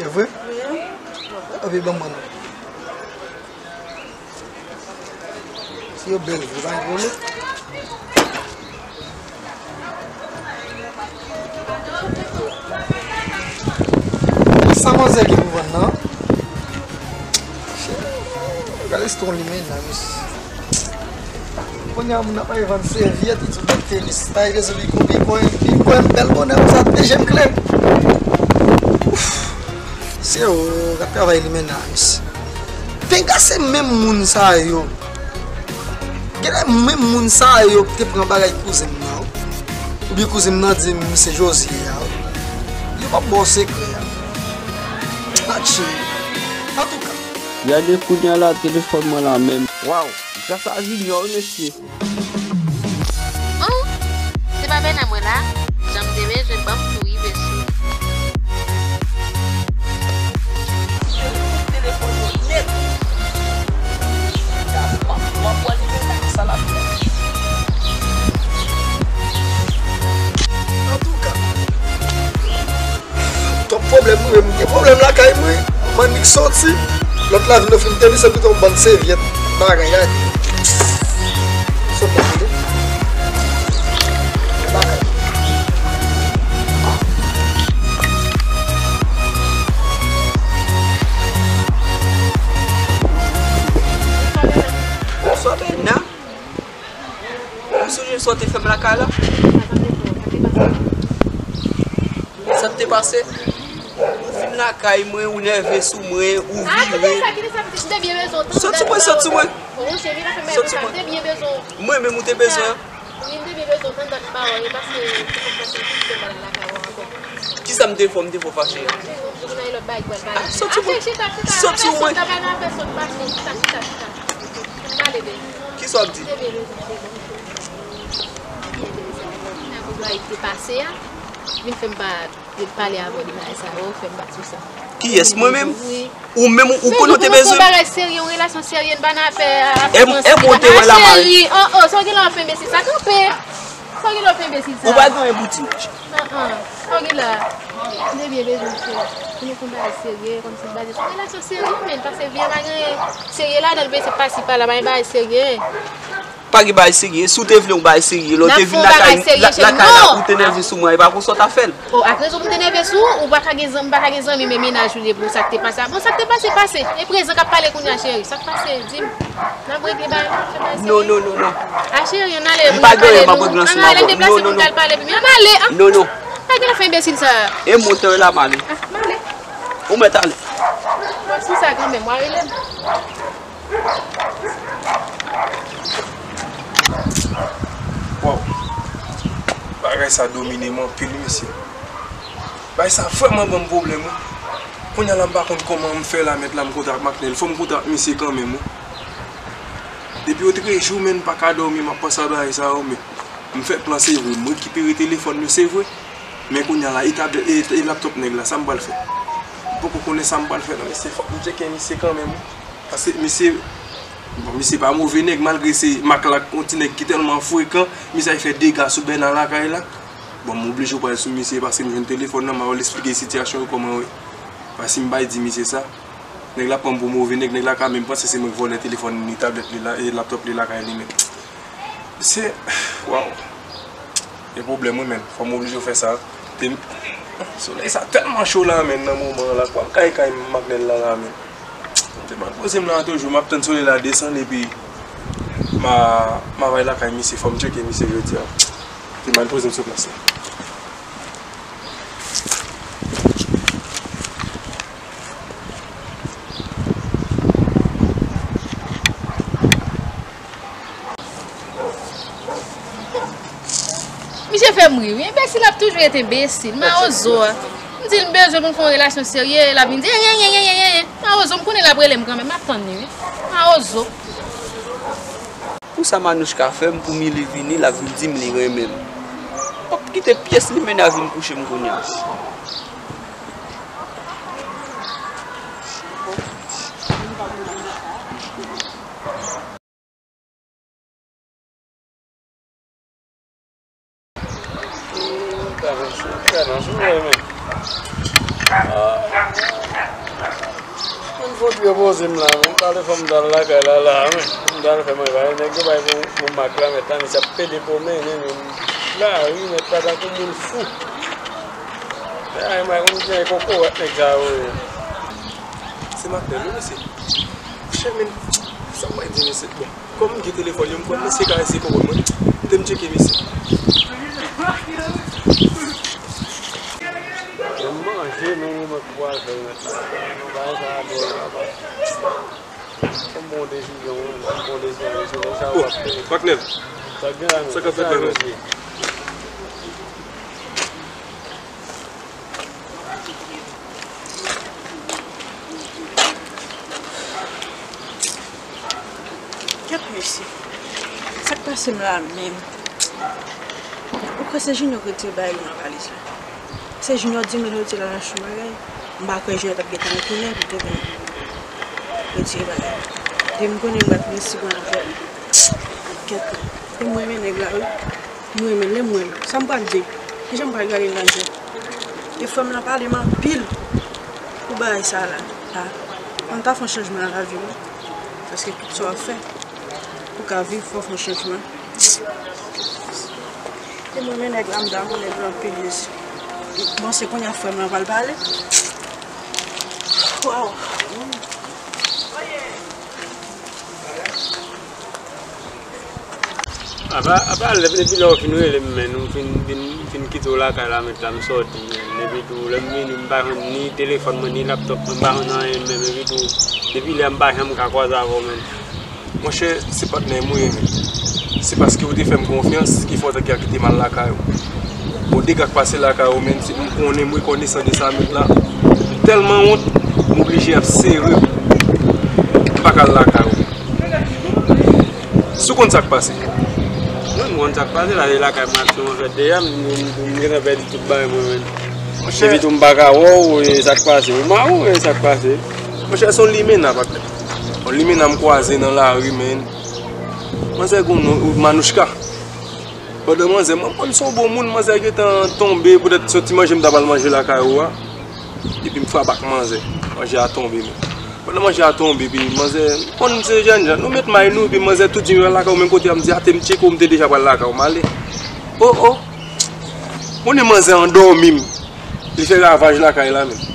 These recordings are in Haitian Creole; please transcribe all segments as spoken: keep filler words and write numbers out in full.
Se vre? Epi ban mwen non. Si yo bèl vre, pa gen pwoblèm. Sa manzè gen pou vann nan? Gade si ton limen nan, mesye. Kounye a moun ap vann sèvyèt, li di vann tenis. Pa gen rezon li konn, li konn, li konn bèl bonè konsa, de je m klè. Ouf. Se yo k ap travay limen nan, mesye. Penga se menm moun sa yo. Genlè menm moun sa yo ki te pran bagay kouzen m nan. Oubyen kouzen m nan di m se Josie a. Yo p ap ba w sekrè a. Atchè. Antouka. Gade kounye a la, telefòn mwen la menm. Waw, gras a Junior wi mesye. Oh, se pa Bèna mwen la. Jan m te bezwen, ban m tou rive sou. Telefòn yo nèt. Sa l ap fè. Antouka. Twòp pwoblèm wi, men m gen pwoblèm lakay mwen. M annik soti. Lòt la vin ofri m tenis epi yon bann sèvyèt. Bagay a. Sot la vin. Bagay. Bonswa, Bèna. Ou sonje sa w te fè m lakay la? Sa k te pase? Ou vin lakay mwen, ou nève sou mwen, ou vire. Sot sou mwen, sot sou mwen. Sot sou mwen. Mwen menm ou te bezwen. Kisa m te fè w, m te fè w fache a? Ah, sot sou mwen. Sot sou mwen. Kisa w ap di? Vin fè m pa pale avè w de bagay sa yo, fè m pa sou sa. Kiyès, mwen menm? Wi. Ou menm, ou konnen w te bezwen m? Bagay serye, yon relasyon serye, n pa nan afè, afè. E m, e m ou te wè la mari. Cheri, oh, oh, sa w gen la w ap fè enbesil sa, kanpe. Sa w gen la w ap fè enbesil sa. Ou pa gen yon bout imaj. Ah, ah. Sa w gen la. M te byen bezwen w, cheri. Pou nou fè yon bagay serye, kòmsi n baze sou relasyon serye, men, paske vi a pa gen serye ladan l, vre se pasi pala, pa gen bagay serye. Pa gen bagay serye. Si w te vle yon bagay serye, lè w te vin lakay, lakay la, ou te nève sou mwen, e pa konsa w ta fè l. Oh, ak rezon pou m te nève sou ou, ou pa ka gen zanmi, m pa ka gen zanmi, men mennaj ou ye pou sa k te pase a. Bon, sa k te pase, pase. E prezan k ap pale kounye a, cheri. Sa k pase? Di m. N ap regle bagay, n ap fè bagay serye. Non, non, non, non. A, cheri, ann ale, m pa gen anyen, m ap regle ansanm avè w. Ann ale, deplase pou m t al pale, epi ann ale, an. Non, non. Pa gen afè enbesil sa a. E motè la, m ale. Ah, m ale. Ou mèt ale. Mwen sou sa kanmenm, w a rele m. Waw. Bagay sa domine m anpil, mesye. Bagay sa vrèman ban m pwoblèm, wi. Kounye a la, m pa konn kòman m fè la, mèt la, m kontre ak Macnel. Fò m kontre ak misye kanmenm, wi. Depi otrejou, men, m pa ka dòmi, m ap panse a bagay sa yo, men. M fè plan, se vre. M rekipere telefòn yo, se vre. Men kounye a la, e tablèt, e, e laptòp nèg la, sa m pral fè? M poko konnen sa m pral fè, non, mesye, fòk m tcheke misye kanmenm, wi. Paske misye, bon, misye pa move nèg, malgre se Mak la, yon ti nèg ki tèlman frekan, misye al fè dega sou Bèna lakay la. Bon, m oblije pral sou misye, paske m jwenn telefòn nan, m a al esplike sitiyasyon yo kòman yo ye. Paske si m bay di misye sa, nèg la pran m pou move nèg, nèg la ka menm panse se mwen k vòlè telefòn li, tablèt li la, e laptòp li lakay li menm. Se, waw. Gen pwoblèm wi, men. Fò m oblije fè sa. Te, solèy sa tèlman cho la, men, nan moman an la. Kwa m kay kay Macnel la, la, men. M te mal poze m la toujou. M ap tann solèy la desann, epi m a, m a vay lakay misye. Fò m tcheke misye jodi a. M te mal poze m sou plas la. Misye fè m ri, wi. Enbesil ap toujou ret enbesil. Mawozo a. M di l m bezwen pou n fè yon relasyon serye, l ap vin di, enyenyenyenyenyen. Mawozo, m konnen l ap rele m kanmenm. M ap tann li, wi. Mawozo. Pou sa Manouch ka fè m, pou Mili vini, l ap vin di m li renmen m. M p ap kite pyès li mennen a vin kouche m kounye a. Montre poze m la, men. Pale fò m t al lakay la, la, men. M t al fè manje, nèg yo bay pou, pou Mak la, mèt la, misye ap pede pwomennen, men. Lari, mèt la, tankou moun fou. Ay, Mak, m gen kokorat nèg sa yo ye. Se Mak Nèl, wi, mesye. Chè, men, sa w pral di, mesye? Bon. Kòm m gen telefòn yo, m konn mesye ka eseye konprann mwen. Te m tcheke mesye. M manje, men mwen k pral fè mèt la. Bagay sa a dwòl, papa. Fò m pran yon desizyon, wi. Fò m pran yon desizyon, mesye. Nèg sa yo ap peye. Paknèl. Sa k gen la, men? Sa k ap fèt la, men? Kèt mesye, sa k pase m la menm? Ou kwè se Junior ki retire bagay yo nan valiz la? Se Junior di m li retire l nan chou bagay. M pa kwè Junior t ap gentan retounen pou l te vin retire bagay yo. Depi m konnen m pa t gen sigon avè l. Kèt, e mwen renmen nèg la, wi. M renmen l, lè m wè l, sa m pral di? Kijan m pral gade l nan je? E frè m nan pale m anpil pou bagay sa la. A, ann ta fè yon chanjman nan lavi w, paske tout sa w ap fè, pou w ka viv, fò w fè yon chanjman. E m renmen nèg la, m damou nèg la anpil, Jezi. Bon, se kounye a frè m nan pral pale. Waw. Apa, apa, lè, depi lè w fin rele m, men, m fin, fin, fin kite w lakay la, mèt la, m sòti, men. Epi tou, lè m vini, m pa jwenn ni telefòn mwen, ni laptòp mwen, m pa jwenn anyen, men. Epi tou, depi lè a, m pa janm ka kwaze avè w, men. Monchè, se patnè m ou ye, men. Se paske w te fè m konfyans ki fè w te ka kite m al lakay ou. Bon, dega k pase lakay ou, men, si m konnen, m rekonesan de sa, mèt la. M tèlman wont, m oblije ap sere m. M pa ka al lakay ou. Si w konn sa k pase. Non, m konn sa k pase la, e lakay m ap fè yon fèt deja, m, m, m gentan pèdi tout bagay mwen menm. Monchè. Epi tou m pa ka wè w, e sa k pase. Ou ma ou, e sa k pase. Monchè, se yon limena, patnè. Yon limena m kwaze nan lari, men. Manzè gen yon non, Manouchka. Pandan manzè, mwen konn se yon bon moun, manzè gentan tonbe, poutèt se yon ti manje m ta pral manje lakay ou a. Epi m frape ak manzè. Manje a tonbe, men. Pandan manje a tonbe, epi manzè, m konn se jènjan. Nou met may nou, epi manzè tou di m al lakay ou, menm kote a, m di, ate m tcheke w, m te deja pral lakay ou, m ale. O, o! Konnen manzè andòmi m. Li fè ravaj lakay la, men.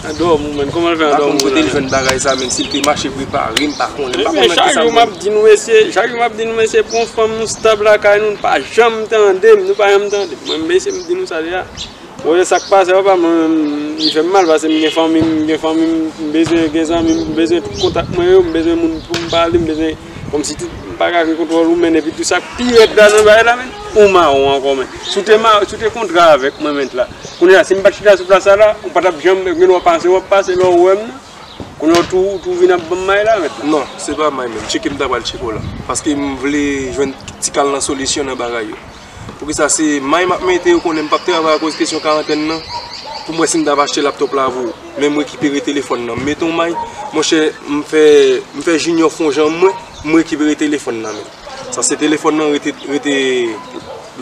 Andòmi w, men. Kòman l fè andòmi w la, men? M pa konn kote l jwenn bagay sa, men. Si l te mache prepare, m pa konnen. M pa konn nan ki sa l jwenn. Chak jou m ap di nou, mesye, chak jou m ap di nou, mesye, pran fanm nou stab lakay nou, nou pa janm tande m, nou pa janm tande m. Mwen, mesye, m di nou sa deja. Bon, e sa k pase, papa, mwen menm, li fè m mal, paske m gen fanmi m, m gen fanmi m, m bezwen gen zanmi m, m bezwen tout kontak mwen yo, m bezwen moun pou m pale, m bezwen, kòmsi tout, m pa ka gen kontwòl ou, men, epi tou sa k pi rèd la nan bagay la, men, ou mawon ankò, men. Si w te ma-, si w te kontre avèk mwen, mèt la, kounye a, si m pa t chita sou plas sa la, ou pa t ap janm, gen dwa pase, w ap pase, lè w wè m nan, kounye a, ou tou, ou tou vin ap ban m may la, mèt la. Non, se pa may menm, tcheke m ta pral tcheke w la, paske m vle jwenn ti kal nan solisyon nan bagay yo. Poukisa se may m ap mete, ou konnen m p ap travay akoz kesyon karantèn nan. Pou m wè si m t ap achte laptòp la pou ou. Men m rekipere telefòn nan. M mete yon may, monchè, m fè, m fè Junior fè yon jan mwen, m rekipere telefòn nan men. Sa se telefòn nan rete, rete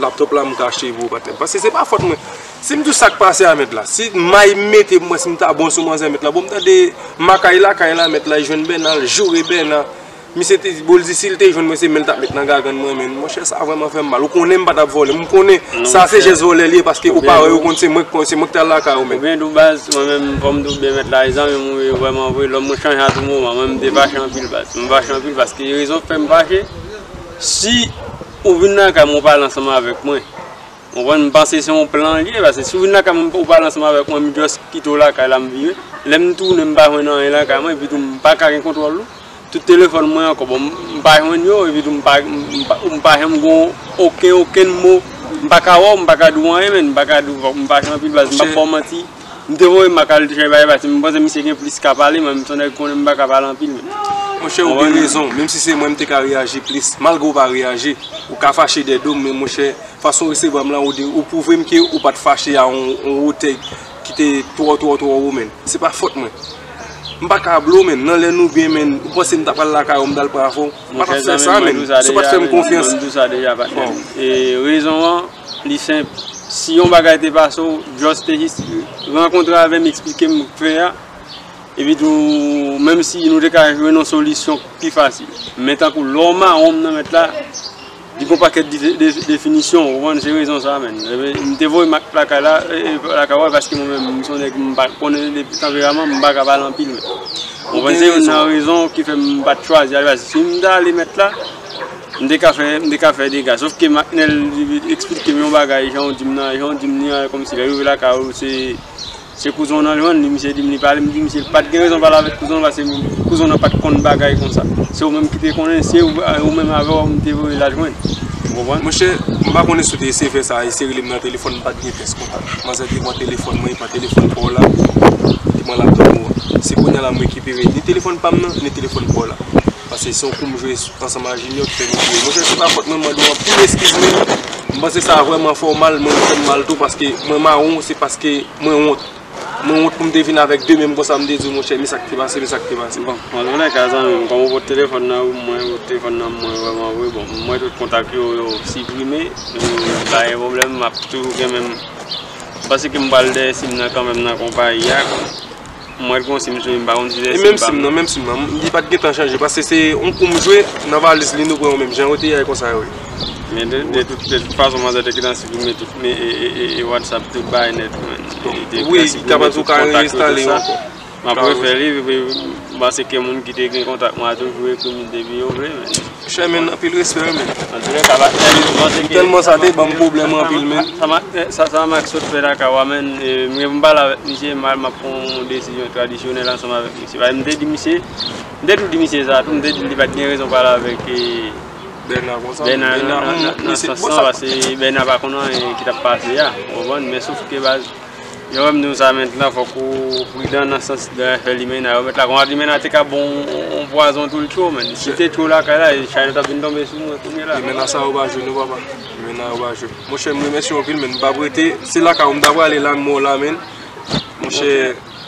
laptòp la m ka achte pou ou, patnè. Paske se pa fòt mwen. Si m di w sa k pase a mèt la, si may m mete pou m wè si m ta bon sou manzè mèt la, bon m tande makay lakay la mèt la, jwenn Bèna, l joure Bèna. Misye te, bon, l di si l te jwenn mwen, se men l t ap met nan gagann mwen, men, monchè, sa vrèman fè m mal. Ou konnen m pa t ap vòlè. M konnen sa se jès vòlè li ye, paske ou pa wè, ou konn se mwen, se mwen ki t al lakay ou, men. Oubyen tou baz, mwen menm, fò m tou byen mèt la, e zanmi m ou ye, vrèman vre, lòm mwen chanje a tou moman. Mwen, m te fache anpil, baz. M fache anpil, paske rezon k fè m fache, si ou vin lakay mwen, ou pale ansanm avèk mwen. Ou konprann, m panse se yon plan li ye, paske si w vin lakay mwen, ou pale ansanm avèk mwen, m just kite w lakay la, m vire. Lè m tounen, m pa jwenn anyen lakay mwen, epi tou m pa ka gen kontwòl ou. Tout telefòn mwen ankò, bon, m, m pa jwenn yo, epi tou m pa, m, m pa, m pa janm gen okenn, okenn mo. M pa ka wè w, m pa ka di w anyen, men, m pa ka di w, m fache anpil, baz, m p ap ba w manti. M te voye Mak al chèche bagay, paske m panse misye gen plis ka pale, mwen, m se yon nèg konnen m pa ka pale anpil, men. Monchè, ou gen rezon. Menm si se mwen, m te ka reyaji plis. Malgre ou pa reyaji, ou ka fache dè do m, men monchè, fason w resevwa m la, ou de, ou pwouve m ke ou pa t fache a yon, yon wotè ki te twò, twò, twò wo, men. Se pa fòt mwen. M pa ka blo, men. Nan lè nou byen, men, ou panse m ta pral lakay ou, m t al pran afè w? M pa t ap fè sa, men. Si w pa t fè m konfyans. Bon. E rezon an, li senp. Si yon bagay te pase w, just te jis rankontre avè m, eksplike m fè a, Epi tou, menm si nou te ka jwenn yon solisyon ki fasil, men tankou lè w mawon m nan mèt la, li gen yon pakèt de, de, definisyon, ou konprann, se rezon sa a, menn. Epi, m te voye Mak lakay la, e, e, lakay w la, paske mwen menm, m se yon nèg, m pa konnen de tanperaman, m pa ka pale anpil, menn. Ou konprann, se youn nan rezon ki fè m pa t chwazi ale, paske si m ta ale mèt la, m te ka fè, m te ka fè dega. Sof ke Maknèl eksplike m yon bagay, jan w di m nan, jan w di m li an, kòmsi lè rive lakay ou, se, se kouzen w nan jwenn li, misye di m li pale, m di misye li pa t gen rezon pale avèk kouzen w, paske kouzen w nan pa t konn bagay konsa. Se ou menm ki te konnen, se ou, ou menm avè w, m te voye l al jwenn. Ou konprann? Monchè, m pa konnen si w te eseye fè sa, eseye rele m nan telefòn, m pa t gen pyès kontak. Manzè te pran telefòn mwen, li pran telefòn pa w la, li pran laptòp ou an. Se kounye a la m rekipere ni telefòn pa m nan, ni telefòn pa w la. Paske se yon kou m jwe ansanm ak Junior ki fè nou touye. Monchè, se pa fòt mwen, m mande w anpil eskiz, men m panse sa vrèman fè w mal, mwen fè m mal tou, paske mwen mawon, se paske mwen wont. Mwen wont pou m te vin avèk de men m konsa, m te di w, monchè, men sa k te pase, men sa k te pase. Bon, antoulèka, zanmi m, kòm ou pot telefòn nan pou mwen, ou pot telefòn nan pou mwen vrèman vre, bon, m wè tout kontak yo, yo siprime, e, pa gen pwoblèm, m ap toujou gen men m. M panse ke m pral dèyè sim nan kanmenm nan konpayi a. M wè l gon sim sou li, m pa konn si se sim pa m. E menm sim nan, menm sim nan, li pa t gentan chanje, paske se yon kou m jwe, nan valiz li nou pran yo menm jan yo te ye a, e konsa yo ye. Men de, de tout, de tout fason, manzè te gentan siprime tout, men, e, e, e, e WhatsApp, tout bagay nèt, men. Bon, wi, li kapab tou ka reinstale yo ankò. M ap refè li, epi m panse ke moun ki te gen kontak mwen a toujou ekri m depi yo vle, men. Monchè, men, anpil respè, wi, men. Antoulèka, m panse ke tèlman sa te ban m pwoblèm anpil, men. Sa, sa, sa Max sot fè la ka wè, men, e, mwen, m pale avèk misye, m al, m ap pran yon desizyon tradisyonèl ansanm avèk misye. Paske m te di misye, m te tou di misye sa tou, m te di li pa t gen rezon pale avèk, e, Bèna konsa, Bèna nan, nan, nan, nan sans sa, paske Bèna pa konn anyen ki t ap pase a, ou konprann? Men sof ke baz, jan w wè m di w sa mentnan, fòk ou pridan nan sans de afè limena yo. Mèt la, konn limena te ka bon yon pwazon tou l cho, menn. Si te cho lakay la, chay yo t ap vin tonbe sou mwen kounye la. Limena sa yo pa jwe non, papa. Limena yo pa jwe. Monchè, m remèsye w anpil, menn. M p ap rete. Se lakay ou m ta prale la, m wè w la, menn. Monchè,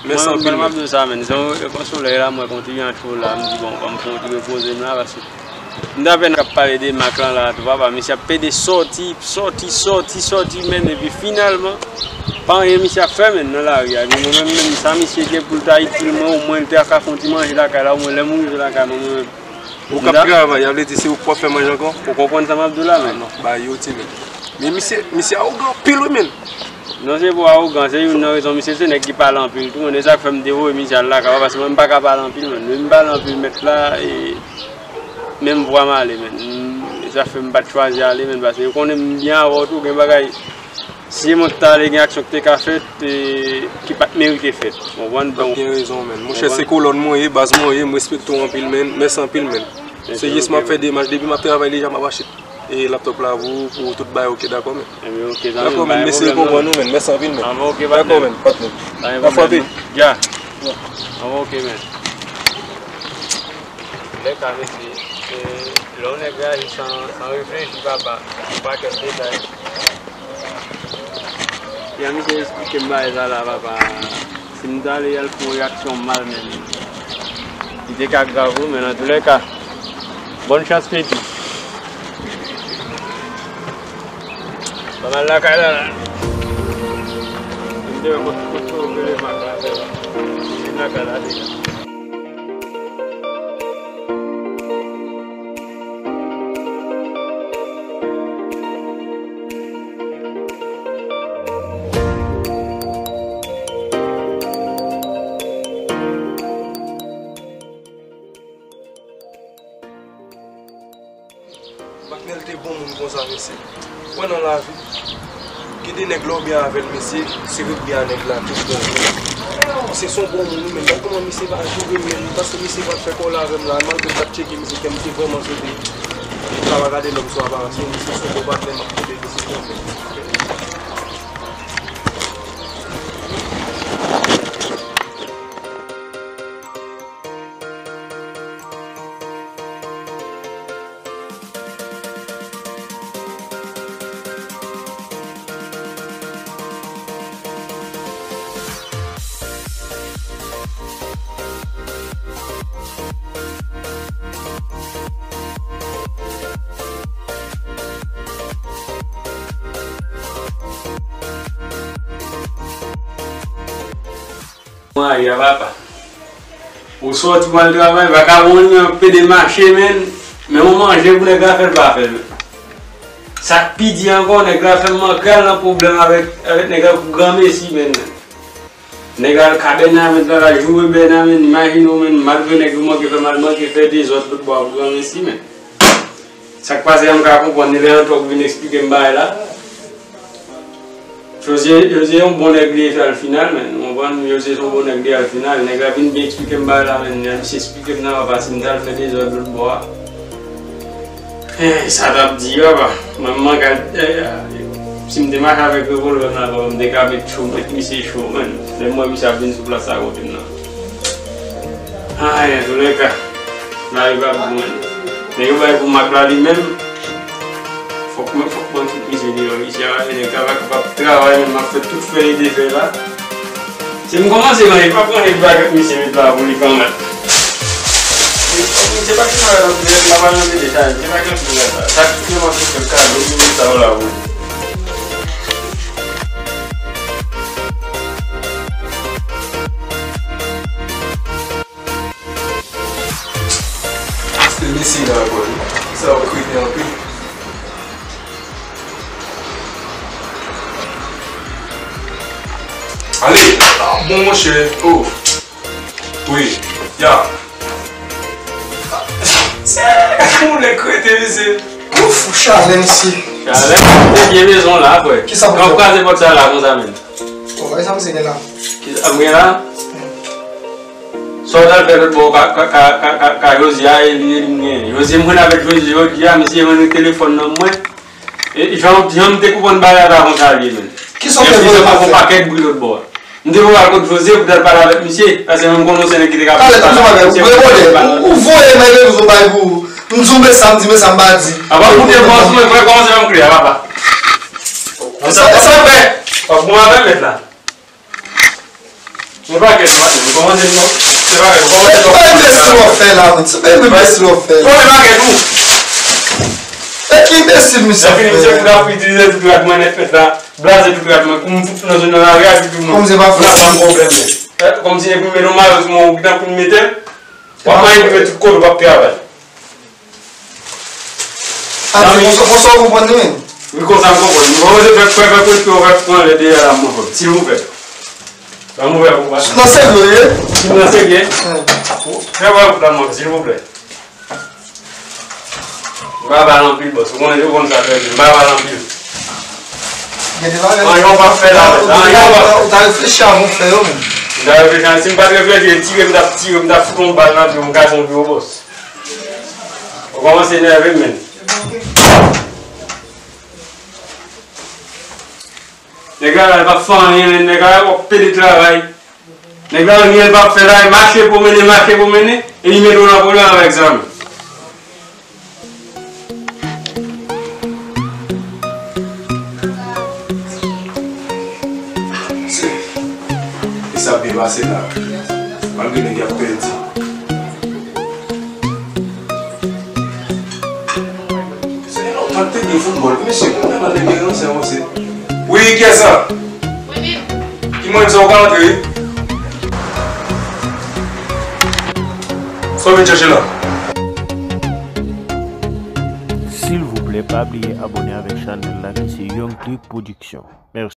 mèsi anpil, menn. Mwen, mwen, m ap di w sa, menn. Se yon, yon solèy la, mwen kontinye an cho la. M di, bon, ban m kontinye poze m la, paske M ta pèn ap pale de Mak lan la tou, papa, misye ap pede sòti, sòti, sòti, sòti, menn, epi finalman, pa anyen misye ap fè, menn, nan lari a. Epi mwen menm, menm, sa misye gen pou l ta itil mwen, omwen, l te ka fè yon ti manje lakay la, omwen, lè m rive lakay mwen, mwen menm. Ou k ap travay, sa vle di se ou k p ap fè manje ankò? Ou konprann sa m ap di w la, menn? Non, bay yo ti, menn. Men misye, misye awogan anpil, wi, menn. Non, se pou awogan, se youn nan rezon, misye se nèg ki pale anpil tou, menn, e sa k fè m te voye misye al lakay, paske mwen, m pa ka pale anpil, menn. Lè m pale anpil, mèt la, e, Menm vwa m ale, menn. M, sa fè m pa t chwazi ale, menn, paske yo konnen m byen avè w tou, gen bagay, si mwen t ale, gen aksyon ki te ka fèt, e, ki pa t merite fèt. Ou konprann? Donk, gen rezon, menn. Monchè, se kolòn mwen ye, baz mwen ye, m respekte w anpil, menn. Mèsi anpil, menn. Se jis m ap fè demach, depi m ap travay deja, m ap achte, e, laptòp la pou, pou tout bagay oke, dakò, menn? Ebyen, oke, zanmi m, pa gen pwoblèm, non. Mèsi anpil, menn. Mèsi anpil, menn. Anvan, oke, patnè. Dakò, menn. Patnè. Patnè. Pa fwape. Dja. Anvan, oke, menn. Lè ka, mesye, e, lè yon nèg reyaji san, san reflechi, papa, yon pakèt detay. Ya, misye eksplike m bagay sa la, papa. Si m ta ale al fè yon reyaksyon mal, menn, li te ka grav, wi, men antoulèka, bòn chans, Peti. Pa mal lakay la, la. M te wè kot, kot, kot rele Mak la, se la. Li lakay la deja. Patnè l te bon moun konsa, mesye. Kwè nan lavi. Gen de nèg lè w byen avè l, mesye, se ret byen a nèg la tout bon. Misye se yon bon moun, wi, men gad kòman misye pa joure m, men paske misye pa t fè kòl avè m la, malgre m pa t tcheke misye, kè m te vrèman swete m ta va gade lòm sou aparans, men misye se yon bon patnè, m ap tande misye konfyans. Mwen a papa. Ou sòti pral travay, pa ka bon, men pede mache, men, men yon manje pou nèg la fè, l pa fè, men. Sa k pi di ankò, nèg la fè m manke al nan pwoblèm avèk, avèk nèg la pou granmesi, men. Nèg la al ka Bènamen, la, la joure Bènamen, imajine w, men, malgre nèg yo manke fè mal, manke fè dezòd lòt bò a pou granmesi, men. Sa k pase a, m ka konprann, li lè antò pou vin eksplike m bagay la. Jozye, Jozye yon bon nèg li ye al final, men, ou konprann? Jozye se yon bon nèg li ye al final. Nèg la vin byen eksplike m bagay la, men, lè misye eksplike m nan, papa, si m t al fè dezòd lòt bò a. Eh, sa t ap di, papa. Mwen, m manke al, eh, si m te mache avèk revòlvè m la, papa, m te ka met cho, met misye cho, men. Lè m wè misye ap vin sou plas la kote m nan. Ay, antoulèka, lavi pa pou mwen. Nèg yo bay pou Mak la li menm. Fòk mwen, fòk mwen fout misye deyò. Misye a, nèg la pa kapab travay menm, m ap fè tout fè e defè la. Si m kòmanse manje, m ap manje bagèt misye met la pou li kanmenm. Misye pa gen bagay nan tèt, m ap al nan tèt de chay, misye pa gen anpil bagay sa. Sa ki kòmanse fè kado, misye sa yo la pou li. Se mesye la ankò wi. Sa yo kreten anpil. Ale! Ah, bon, monchè. Oh. Wi. Ya. Se moun nèg kreten, mesye. Ouf, chalè, mesye. Chalè, ou byen bezwen la, frè. Kisa pou fè? Kòm kraze pòt sa la, konsa menm. Oh, bagay sa, mesye, gen la. Kisa m gen la? Sa w t al fè lòt bò ka, ka, ka, ka, ka, ka Jozye a, e li, e li m genyen. Jozye, m konn avèk Jozye jodi a, misye jwenn telefòn nan mwen. E jan, jan m te konprann bagay la, konsa l ye, menm. Kisa w te voye m al fè? Yon pakèt bri lòt bò a. M te voye al kot Jozye pou t al pale avèk misye, paske mwen m konnen w se nèg ki te ka pale avèk misye. Talè, tann yon bagay, ou voye, ou voye m ale, ou bay pou, m di w men sa, m di men sa, m pa di. Apa, koute, bon, si mwen, frè, kòmanse fè m kriye, papa. Sa, sa fè. Pap bon avè mèt la. Se pa kèt, maten, nou kòmanse non. Se pa kèt, nou kòmanse non. Se pa enbesil w ap fè la, menm. Se pa enbesil w ap fè. Kòman se pa kèt ou? E ki enbesil misye ap fè? Lè fini, misye pou ta itilize tout rad mwen nèt, mèt la, blaze tout rad mwen, pou m fout nan zòn nan lari a, epi pou mwen. Kòm se pa fòs. Pou n ap ban m pwoblèm, men. Eh, kòm si epi m mete yon mayo sou mwen, ou gentan pou n mete l. W ap manje pou mete tout kote, w p ap travay. A, se konsa, konsa w konprann li menm? Wi, konsa m konprann. Mwen, mwen, fè, fè, fè, fè, fè, fè, pran lè deyò la, mwen, silvouplè. Ban mwen fè pou pa. Nan serye w ye? Si m nan serye? Fè wè pou la, mwen, silvouplè. M pa pale anpil, bòs. Ou konnen, ou konn sa trè byen. M pa pale anpil. Anyen w p ap fè la, anyen w p ap. Ou ta reflechi avan w fè yo, menm. M ta reflechi, si m pa t reflechi, e tire, m t ap tire, m t ap fout yon bal nan pye yon gason pi wo, bòs. Ou kòmanse nève m, menm. Nèg la la, li p ap fè anyen, menm. Nèg la, w ap pede travay. Nèg la, anyen l p ap fè la, e mache pwomennen, mache pwomennen, e li mete w nan pwoblèm avèk zam. Se, e sa byen pase la. Malgre nèg y ap pèdi. Se lontan te gen foutbòl. Mesye, kounye a la nèg yo ranse avanse. Wi, kiyès sa? Mwen menm. Ki mwen sa ou ka antre, wi. Sa w vin chèche la? Silvouplè, pa bliye abòne avèk chanèl la ki se Young Clip Production. Mèsi.